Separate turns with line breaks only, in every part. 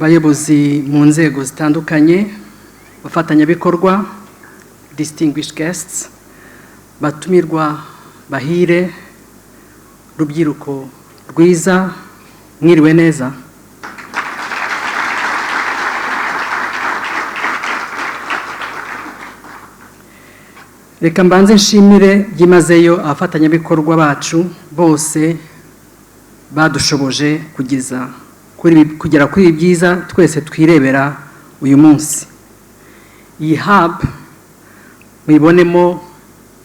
Bayobozi mu nzego zitandukanye, abafatanyabikorwa, distinguished guests, batumirwa bahire, rubyiruko rwiza, mwiriwe neza. Reka mbanze nshimire byimazeyo abafatanyabikorwa bacu bose badushoboje kugeza kugera kuri ibi byiza twese twirebera uyu munsi. Iyi hub muyibonemo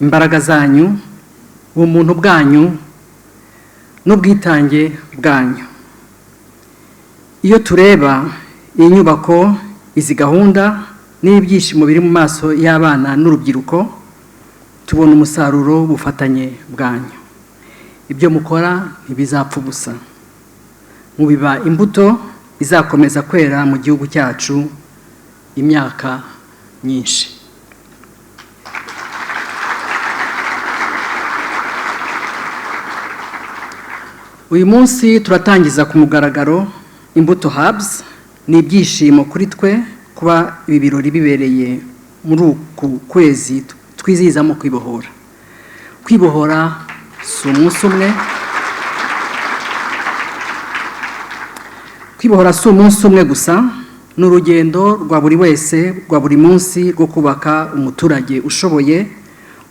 imbaraga zanyu, ubumuntu bwanyu n'ubwitange bwanyu. Iyo tureba iyi nyubako, izi gahunda n'ibyishimo biri mu maso y'abana n'urubyiruko, tubona umusaruro w'ubufatanye bwanyu. Ibyo mukora ntibizapfa ubusa, mubiba imbuto izakomeza kwera mu gihugu cyacu imyaka myinshi. Uyu munsi turatangiza ku mugaragaro Imbuto Hubs. Ni ibyishimo kuri twe kuba ibi birori bibereye muri uku kwezi twizihizamo kwibohora. Kwibohora si umunsi umwe, kwibohora si umunsi umwe gusa, ni urugendo rwa buri wese, rwa buri munsi, rwo kubaka umuturage ushoboye,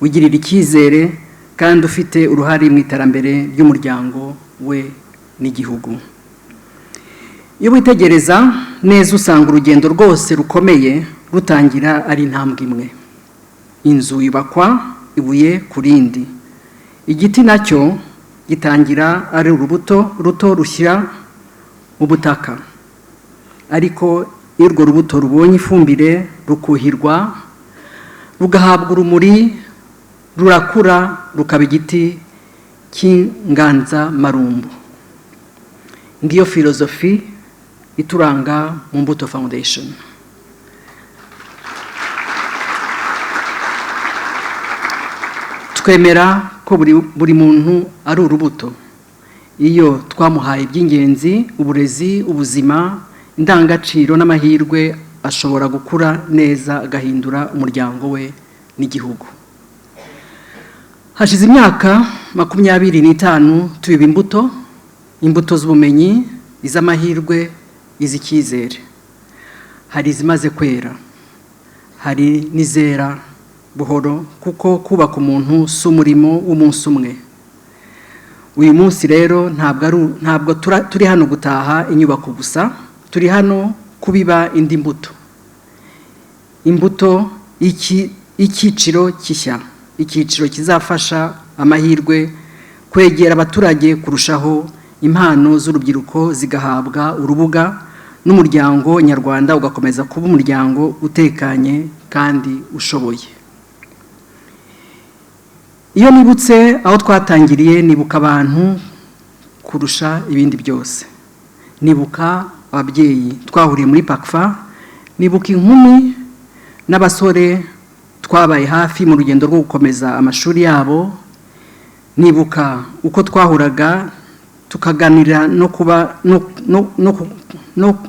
ugirira icyizere kandi ufite uruhare mu iterambere ry'umuryango we n'igihugu. Iyo witegereza neza, usanga urugendo rwose rukomeye rutangira ari intambwe imwe. Inzu yubakwa ibuye ku rindi, igiti nacyo gitangira ari urubuto ruto rushyira mu butaka, ariko iyo urwo rubuto rubonye ifumbire, rukuhirwa, rugahabwa urumuri, rurakura rukaba igiti cy'inganzamarumbu. Ngiyo filozofi ituranga mu Mbuto Foundation. Twemera ko buri muntu ari urubuto. Iyo twamuhaye iby'ingenzi, uburezi, ubuzima, indangagaciro n'amahirwe, ashobora gukura neza agahindura umuryango we n'igihugu. Hashize imyaka 25 tubiba imbuto, imbuto z'ubumenyi, iz'amahirwe, iz'icyizere. Hari izimaze kwera, hari n'izera buhoro, kuko kubaka umuntu si umurimo w'umunsi umwe. Uyu munsi rero ntabwo turi hano gutaha inyubako gusa, turi hano kubiba indi mbuto, imbuto y'icyiciro gishya, icyiciro kizafasha amahirwe kwegera abaturage kurushaho, impano z'urubyiruko zigahabwa urubuga, n'umuryango nyarwanda ugakomeza kuba umuryango utekanye kandi ushoboye. Iyo nibutse aho twatangiriye, nibuka abantu kurusha ibindi byose. Nibuka ababyeyi twahuriye muri PACFA, nibuka inkumi n'abasore twabaye hafi mu rugendo rwo gukomeza amashuri yabo, nibuka uko twahuraga tukaganira no kuba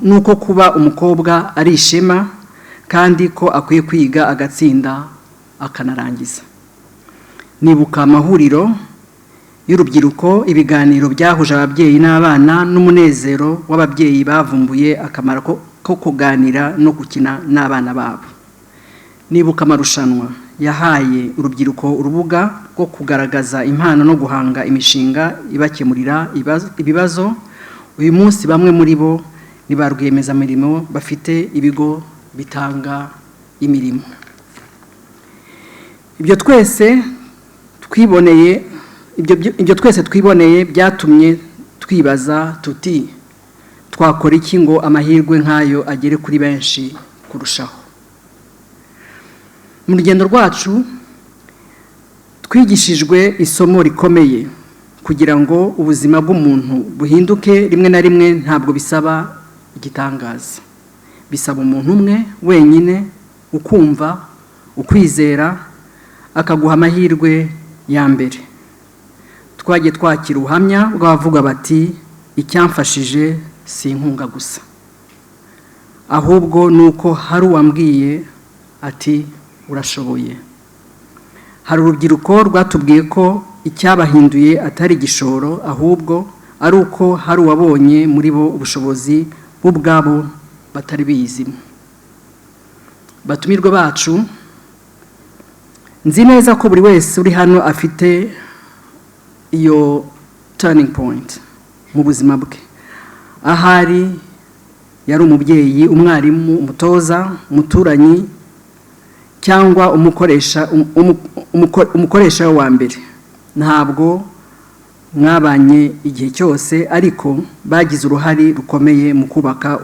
nuko kuba umukobwa ari ishema kandi ko akwiye kwiga agatsinda akanarangiza. Nibuka amahuriro y'urubyiruko, ibiganiro byahuje ababyeyi n'abana, n'umunezero w'ababyeyi bavumbuye akamaro ko kuganira no gukina n'abana babo. Nibuka amarushanwa yahaye urubyiruko urubuga rwo kugaragaza impano no guhanga imishinga ibakemurira ibibazo. Uyu munsi bamwe muri bo ni ba rwiyemezamirimo bafite ibigo bitanga imirimo. Ibyo twese twiboneye byatumye twibaza tuti: "Twakora iki ngo amahirwe nk'ayo agere kuri benshi kurushaho?" Mu rugendo rwacu twigishijwe isomo rikomeye: kugira ngo ubuzima bw'umuntu buhinduke, rimwe na rimwe ntabwo bisaba igitangaza, bisaba umuntu umwe wenyine ukumva, ukwizera, akaguha amahirwe ya mbere. Twagiye twakira ubuhamya bw'abavuga bati: "Icyamfashije si inkunga gusa." Ahubwo ni uko hari uwambwiye ati: "Urashoboye." Hari urubyiruko rwatubwiye ko icyabahinduye atari igishoro, ahubwo ari uko hari uwabonye muri bo ubushobozi bo ubwabo batari bizimo. Batumirwa bacu, nzi neza ko buri wese uri hano afite iyo turning point mu buzima bwe. Ahari yari umubyeyi, umwarimu, umutoza, umuturanyi cyangwa umukoresha we wa mbere. Ntabwo mwabanye igihe cyose, ariko bagize uruhare rukomeye mu kubaka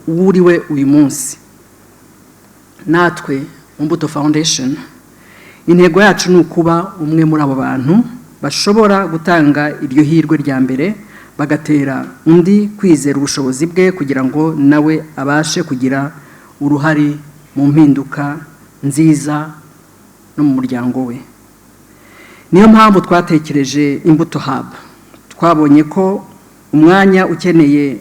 uriwe uyu munsi. Natwe mu Mbuto Foundation, intego yacu ni ukuba umwe muri abo bantu bashobora gutanga iryo hirwe rya mbere, bagatera undi kwizera ubushobozi bwe kugira ngo nawe abashe kugira uruhare mu mpinduka nziza no mu muryango we. Niyo mpamvu twatekereje Imbuto Hub. Twabonye ko umwanya ukeneye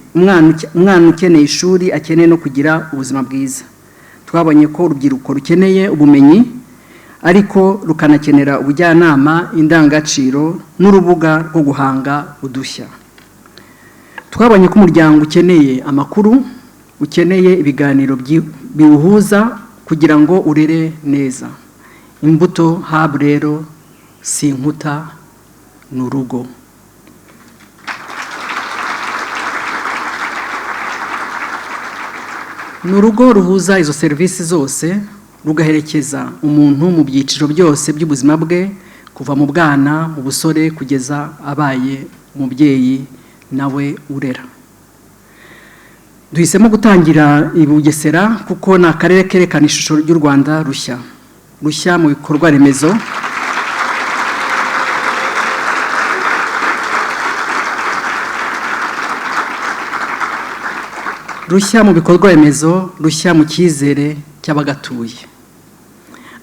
umwana ukeneye ishuri akeneye no kugira ubuzima bwiza. Twabonye ko urubyiruko rukeneye ubumenyi, ariko rukanakenera ubujyanama, indangagaciro n'urubuga rwo guhanga udushya. Twabonye ko umuryango ukeneye amakuru, ukeneye ibiganiro biwuhuza kugira ngo urere neza. Imbuto Hub rero si inkuta, ni urugo. Ni urugo ruhuza izo serivisi zose, rugaherekeza umuntu mu byiciro byose by'ubuzima bwe, kuva mu bwana, mu busore, kugeza abaye umubyeyi nawe urera. Duhisemo gutangira i Bugesera kuko ni akarere kerekana ishusho ry'u Rwanda rushya, rushya mu bikorwa remezo, rushya mu bikorwa remezo, rushya mu cyizere cy'abagatuye.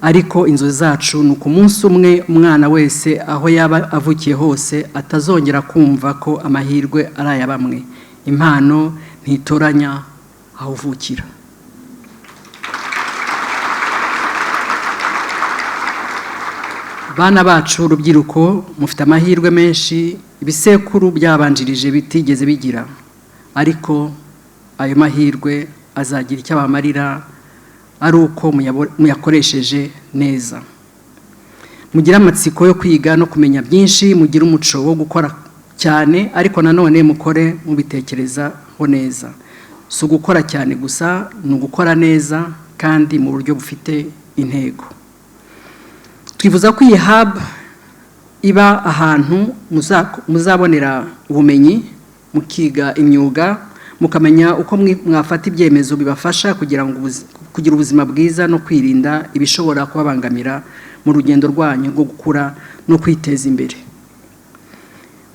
Ariko inzozi zacu ni uko umunsi umwe umwana wese, aho yaba avukiye hose, atazongera kumva ko amahirwe ari aya bamwe. Impano ntitoranya aho uvukira. Bana bacu, urubyiruko, mufite amahirwe menshi ibisekuru byabanjirije bitigeze bigira, ariko ayo mahirwe azagira icyo abamarira ari uko muyakoresheje neza. Mugire amatsiko yo kwiga no kumenya byinshi, mugire umuco wo gukora cyane, ariko nanone mukore mubitekerezaho neza. Si ugukora cyane gusa, ni ugukora neza kandi mu buryo bufite intego. Twifuza ko iyi hub iba ahantu muzabonera ubumenyi, mukiga imyuga, mukamenya uko mwafata ibyemezo bibafasha kugira ngo kugira ubuzima bwiza no kwirinda ibishobora kubabangamira mu rugendo rwanyu rwo gukura no kwiteza imbere.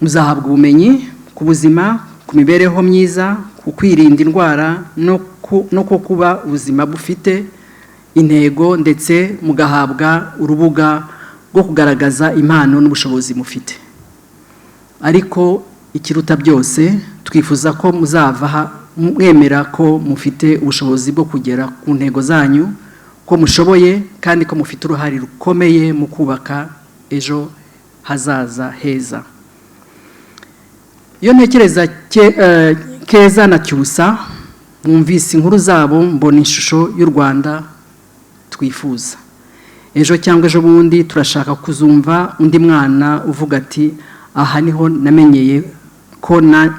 Muzahabwa ubumenyi ku buzima, ku mibereho myiza, ku kwirinda indwara no ku kuba ubuzima bufite intego, ndetse mugahabwa urubuga rwo kugaragaza impano n'ubushobozi mufite. Ariko ikiruta byose, twifuza ko muzava aha mwemera ko mufite ubushobozi bwo kugera ku ntego zanyu, ko mushoboye kandi ko mufite uruhare rukomeye mu kubaka ejo hazaza heza. Iyo ntekereza Keza na Cyusa, mwumvise inkuru zabo, mbona ishusho y'u Rwanda twifuza. Ejo cyangwa ejo bundi turashaka kuzumva undi mwana uvuga ati: "Aha niho namenyeye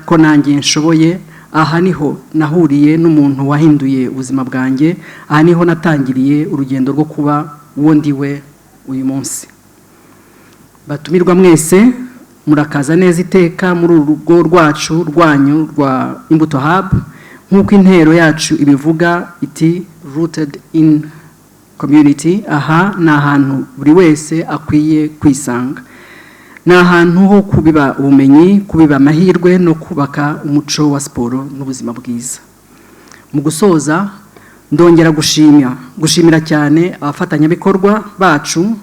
ko nanjye nshoboye, aha niho nahuriye n'umuntu wahinduye ubuzima bwanjye, aha niho natangiriye urugendo rwo kuba uwo ndiwe uyu munsi." Batumirwa mwese, murakaza neza iteka muri uru rugo rwacu, rwanyu, rwa Imbuto Hub. Nk'uko intero yacu ibivuga iti "Rooted in community", aha ni ahantu buri wese akwiye kwisanga. Ni ahantu ho kubiba ubumenyi, kubiba amahirwe no kubaka umuco wa siporo n'ubuzima bwiza. Mu gusoza, ndongera gushimira cyane abafatanyabikorwa bacu.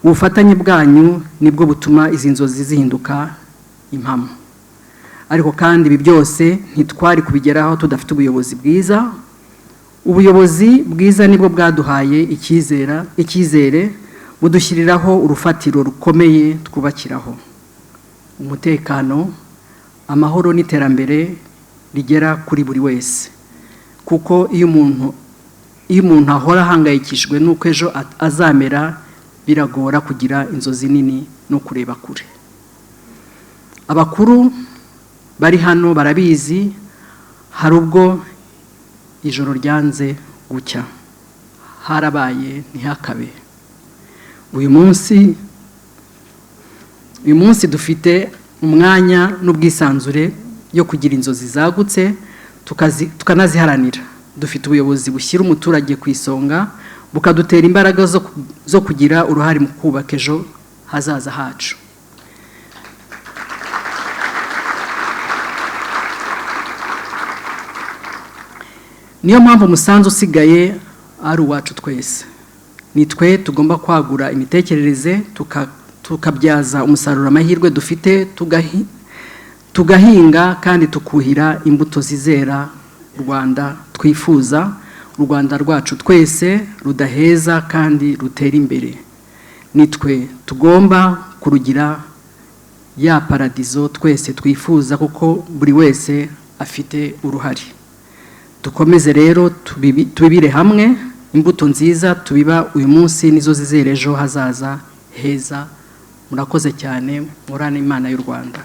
Ubufatanye bwanyu nibwo butuma izi nzozi zihinduka impamo. Ariko kandi ibi byose ntitwari kubigeraho tudafite ubuyobozi bwiza. Ubuyobozi bwiza nibwo bwaduhaye icyizere, budushyiriraho urufatiro rukomeye twubakiraho umutekano, amahoro n'iterambere rigera kuri buri wese, kuko iyo umuntu ahora ahangayikishijwe n'uko ejo azamera, biragora kugira inzozi nini no kureba kure. Abakuru bari hano barabizi, hari ubwo ijoro ryanze gucya, harabaye ntihakabe. Uyu munsi dufite umwanya n'ubwisanzure yo kugira inzozi zagutse, tukanaziharanira. Dufite ubuyobozi bushyira umuturage ku isonga, bukadutera imbaraga zo kugira uruhare mu kubaka ejo hazaza hacu. Niyo mpamvu umusanzu usigaye ari uwacu twese. Ni twe tugomba kwagura imitekerereze, tukabyaza umusaruro amahirwe dufite, tugahinga kandi tukuhira imbuto zizera u Rwanda twifuza, u Rwanda rwacu twese, rudaheza kandi rutera imbere. Ni twe tugomba kurugira ya paradizo twese twifuza, kuko buri wese afite uruhare. Dukomeze rero tubibire hamwe. Imbuto nziza tubiba uyu munsi nizo zizera ejo hazaza heza. Murakoze cyane. Muhorane Imana y'u Rwanda.